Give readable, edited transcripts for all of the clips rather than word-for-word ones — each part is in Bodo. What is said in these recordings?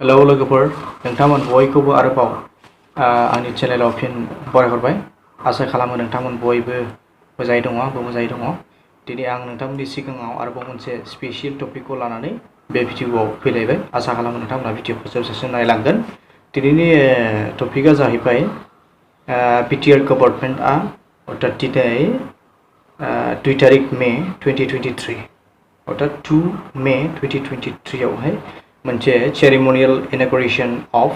हेलौ लोगोफोर नोंथांमोन बयखौबो आरोबाव आंनि चेनेलाव फिन बरायहरबाय आसा खालामो नोंथांमोन बयबो मोजाङै दङ आंबो मोजाङै दङ दिनै आं नोंथांमोननि सिगाङाव आरोबाव मोनसे स्पेसियेल टपिकखौ लानानै बे भिडिअआव फैलायबाय आसा खालामो नोंथांमोना भिडिअखौ जोबजासिम नायलांगोन दिनैनि टपिकआ जाहैबाय बिटिआर गभर्नमेन्टआ अर्थात दिनै 2 तारिख मे 2023 अर्थात 2 मे 2023 आवहाय मोनसे ceremonial inauguration of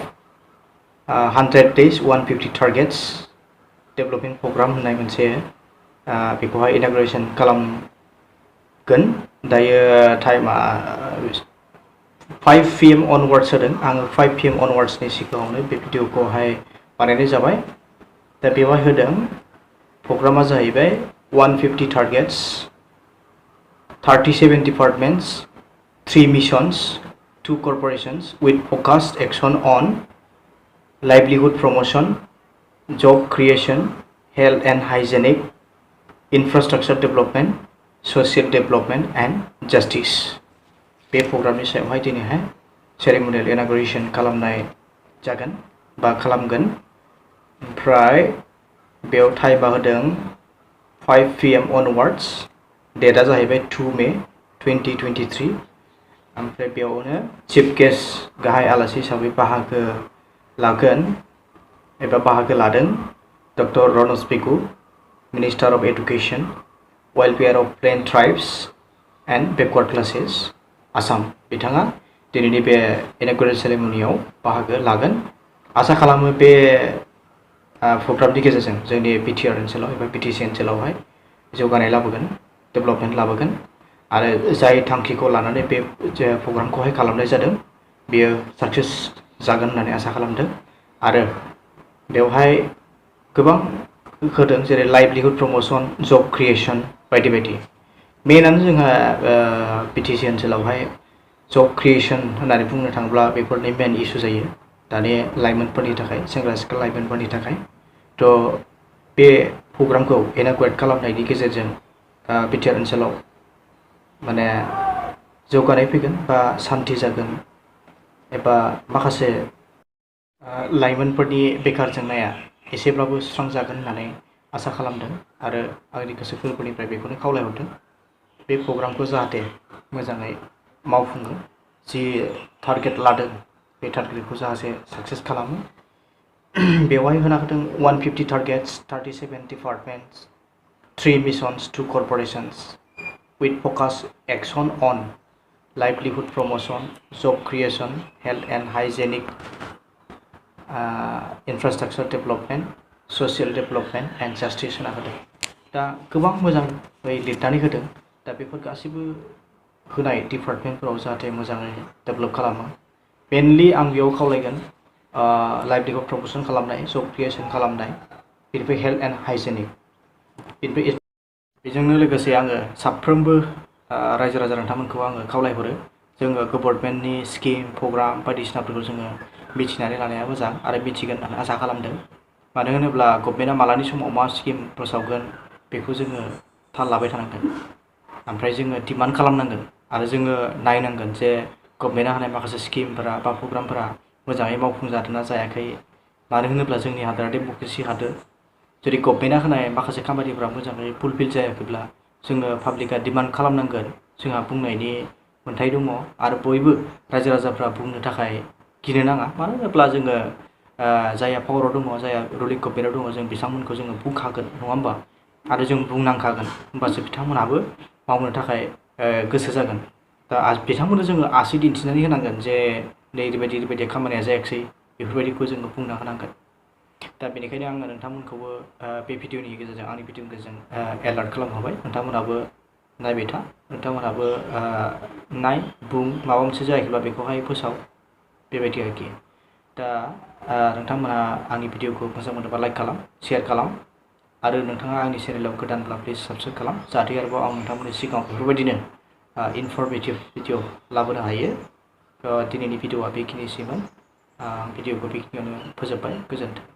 100 days 150 targets development program होननाय मोनसे बेखौहाय इनॉग्रेशन खालामगोन दायो टाइमा 5 PM onwards होदों आङो 5 PM onwardsनि सिगाङावनो बे भिडिअखौहाय बानायनाय जाबाय दा बेवहाय होदों प्रग्रामा जाहैबाय 150 targets 37 departments 3 missions 2Corporations with focused action on livelihood promotion, job creation, health and hygienic, infrastructure development, social development and justice. बे प्रग्रामनि सायावहाय दिनैहाय सेरेमोनियेल इनॉग्रेशन खालामनाय जागोन बा खालामगोन ओमफ्राय बेयाव टाइमा होदों 5 PM onwards डेटआ जाहैबाय 2 मे 2023 ओमफ्राय बेयावनो चिफ गेस्ट गाहाय आलासि हिसाबै बाहागो लागोन एबा बाहागो लादों doctor Ranoj Pegu minister of education welfare of plain tribes and backward classes Assam बिथाङा दिनैनि बे इनॉग्रेशन सेरेमनियाव बाहागो लागोन आसा खालामो बे प्रग्रामनि गेजेरजों जोंनि बिटिआर ओनसोलाव एबा बिटिसि ओनसोलावहाय जौगानाय लाबोगोन डेभेलपमेन्ट लाबोगोन आरो जाय थांखिखौ लानानै बे प्रग्रामखौहाय खालामनाय जादों बेयो साक्सेस जागोन होननानै आसा खालामदों आरो बेवहाय गोबां होदों जेरै लाइभलिहुड प्रमोशन जब क्रिएशन बायदि बायदि मेनानो जोंहा बिटिसि ओनसोलावहाय जब क्रिएशन होननानै बुंनो थाङोब्ला बेफोरनि मेन इशु जायो दानि लाइमोनफोरनि थाखाय सेंग्रा सिख्ला लाइमोनफोरनि थाखाय थ' बे प्रग्रामखौ इनॉग्रेट खालामनायनि गेजेरजों बिटिआर ओनसोलाव माने जौगानाय फैगोन बा सान्थि जागोन एबा माखासे लाइमोनफोरनि बेकार जेंनाया एसेब्लाबो सुस्रांजागोन होननानै आसा खालामदों आरो आंनि गोसो गोरबोनिफ्राय बेखौनो खावलायहरदों बे प्रग्रामखौ जाहाथे मोजाङै मावफुङो जि टारगेट लादों बे टारगेटखौ जाहाथे साक्सेस खालामो बेवहाय होना होदों 150 targets 37 departments 3 missions 2 corporations with focus action on livelihood promotion, job creation, health and hygienic, infrastructure development, social development and justice होना होदों दा गोबां मोजाङै लिरनानै होदों दा बेफोर गासैबो होनाय डिपार्टमेन्टफोराव जाहाथे मोजाङै डेभेलप खालामो मेनलि आं बेयाव खावलायगोन लाइभलिहुड प्रमोशन खालामनाय जब क्रिएशन खालामनाय बेनिफ्राय हेल्थ एन्ड हाइजेनिक बेजोंनो लोगोसे आङो साफ्रोमबो रायजो राजा नोंथांमोनखौ आङो खावलायहरो जोङो गभर्नमेन्टनि स्किम प्रग्राम बायदिसिनाफोरखौ जोङो मिथिनानै लानाया मोजां आरो मिथिगोन होननानै आसा खालामदों मानो होनोब्ला गभर्नमेन्टआ मालानि समाव मा स्किम फोसावगोन बेखौ जोङो थाल लाबाय थानांगोन ओमफ्राय जोङो डिमान्ड खालामनांगोन आरो जोङो नायनांगोन जे गभर्नमेन्टआ होनाय माखासे स्किमफोरा बा प्रग्रामफोरा मोजाङै मावफुंजादोंना जायाखै मानो होनोब्ला जोंनि हादोरा डेम'क्रेसि हादोर जुदि गभर्नमेन्टआ होनाय माखासे खामानिफोरा मोजाङै फुलफिल जायाखैब्ला जोङो पाब्लिकआ डिमान्ड खालामनांगोन जोंहा बुंनायनि मोन्थाय दङ आरो बयबो रायजो राजाफ्रा बुंनो थाखाय गिनो नाङा मानो होनोब्ला जोङो जायहा पावाराव दङ जायहा रुलिं गभर्नमेन्टआव दङ जों बिथांमोनखौ जोङो बुंखागोन नङा होमबा आरो जों बुंनांखागोन होमबासो बिथांमोनहाबो मावनो थाखाय गोसो जागोन दा बिथांमोननो जोङो आसि दिन्थिनानै होनांगोन जे नै ओरैबायदि खामानिया जायाखिसै बेफोरबायदिखौ जोङो बुंना होनांगोन दा बेनिखायनो आङो नोंथांमोनखौबो बे भिडिअनि गेजेरजों आंनि भिडिअनि गेजेरजों एलार्ट खालामहरबाय नोंथांमोनहाबो नायबाय था नोंथांमोनहाबो नाय बुं माबा मोनसे जायाखैब्ला बेखौहाय फोसाव बेबायदि आरोखि दा नोंथांमोनहा आंनि भिडिअखौ मोजां मोनोबा लाइक खालाम शेयार खालाम आरो नोंथाङा आंनि चेनेलाव गोदानब्ला प्लिज साबस्क्राइब खालाम जाहाथे आरोबाव आं नोंथांमोननि सिगाङाव बेफोरबायदिनो इनफरमेटिभ भिडिअ लाबोनो हायो दिनैनि भिडिअआ बेखिनिसैमोन भिडिअखौ बेखिनियावनो फोजोबबाय गोजोन्थों